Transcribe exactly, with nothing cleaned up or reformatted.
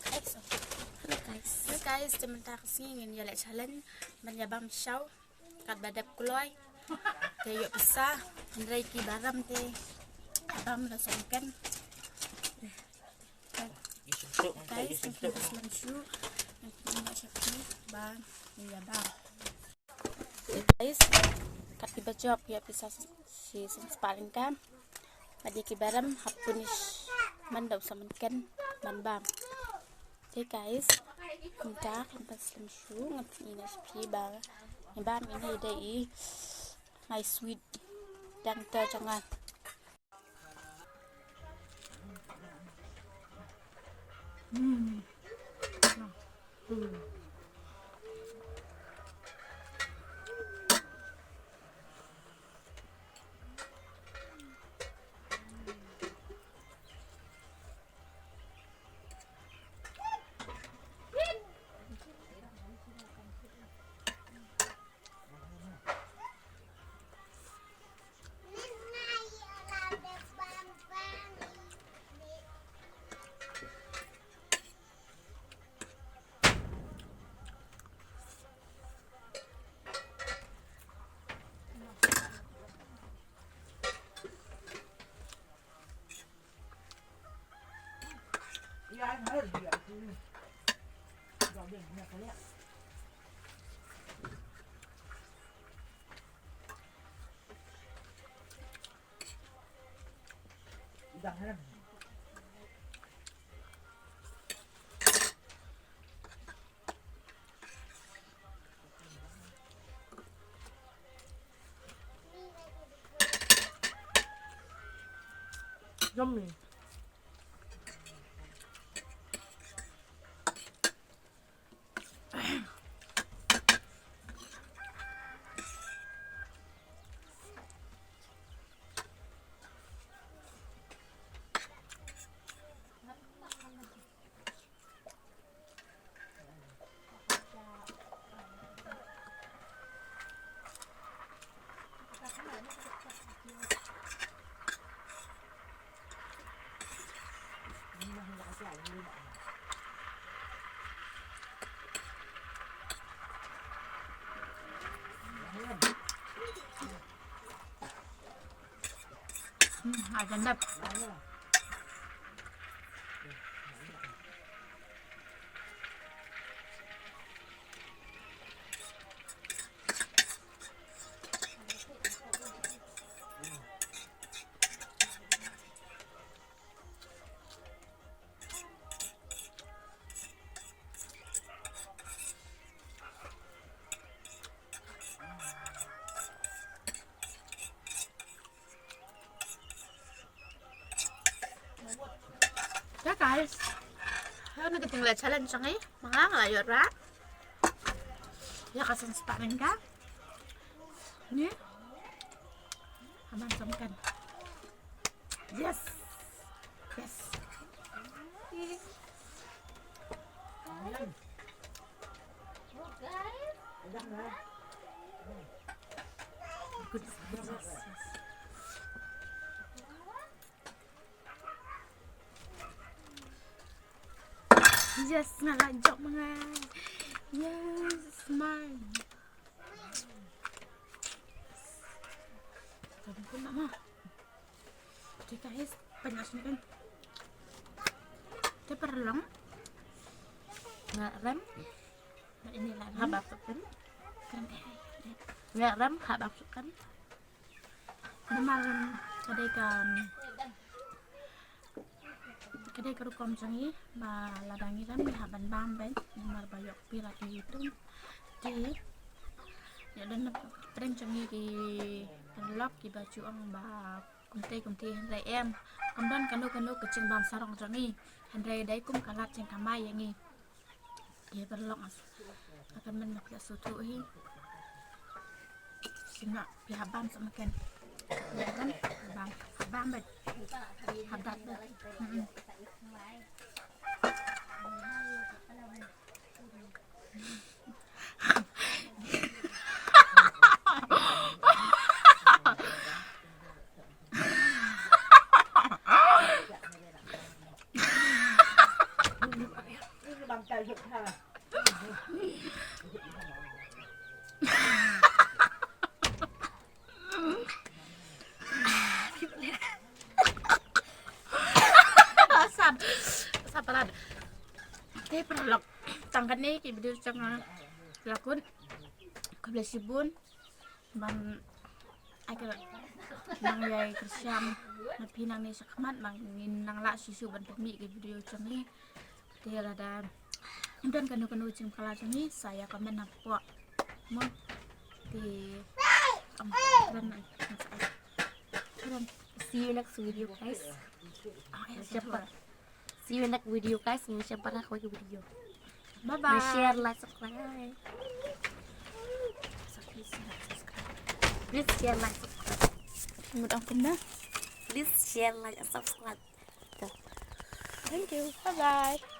Hello guys. Hello guys, te mynta ka sngi ngin ïa leh challenge ban ïa bam shaw katba dep kloi. Te ïoh pisa, hynrei ki baram te bam la song ken. Guys, thank you slem shuh. Thank you ba ngin ïa bam. Guys, kat kiba jop ïa pisa shi san spah tyngka. Bad ïa ki baram hap punish man da u samon ken ban bam. Te guys, mynta kan ban slem shuh ngan pyni na shi phi ba ngi bam ine dei i my sweet dang te jong nga. Yummy. Hmm, ai, jandap. Ya guys, ha kane ka jingleh challenge jong ngi, ma nga nga la ïoh rah ïa ka san spah tyngka. Ni, aman song ken. Yes. Yes. Good. Yes, nga la jop ma nga. Yes, mine. Ka bun mama. Te guys, pynlong sini kan. Te pynlong. Nga rem. Ini lah rem. Haba pun. Rem, eh, eh. Nga rem haba pun. Namar ka dei ka, ka dei ka rukom jong ngi ba lada ngi rem ngi hap ban bam beit namar ba ïoh copyright na YouTube. Te ïa don na pdeng jong ngi ki paralok kiba ju ong ba kumte kumte, hynrei em, kam don kano kano ka jingbam sarong jong ngi, hynrei dei kum ka lad jingkamai ïa ngi. Ki paralok nga kyrmen ba phi la sngewthuh hi. Sngewbha phi hap bam sa ma ken. Bam, bam bad hap dat bad. Mm-mm. Sap, sap palat. Te paralok, tang katne ki video jong nga la kut. Khublei shibun. Ban ai ka nang ïai kyrshan na phi nangne shakhmat, ba ngin nang lah shuh shuh ban pynmih ki video jong ngi. Te lada don kano kano jingpynkhlaiñ jong ngi, sa ïa comment hapoh. Mo. Te, um, kren, kren. See you next video, guys. Ah, ïa, jumpa. See you next video, guys. Ngin share para kawei video. Bye bye. Share, like, subscribe. Please share, like, subscribe. Mut ong kumno? Please share, like, and subscribe. Thank you. Bye bye.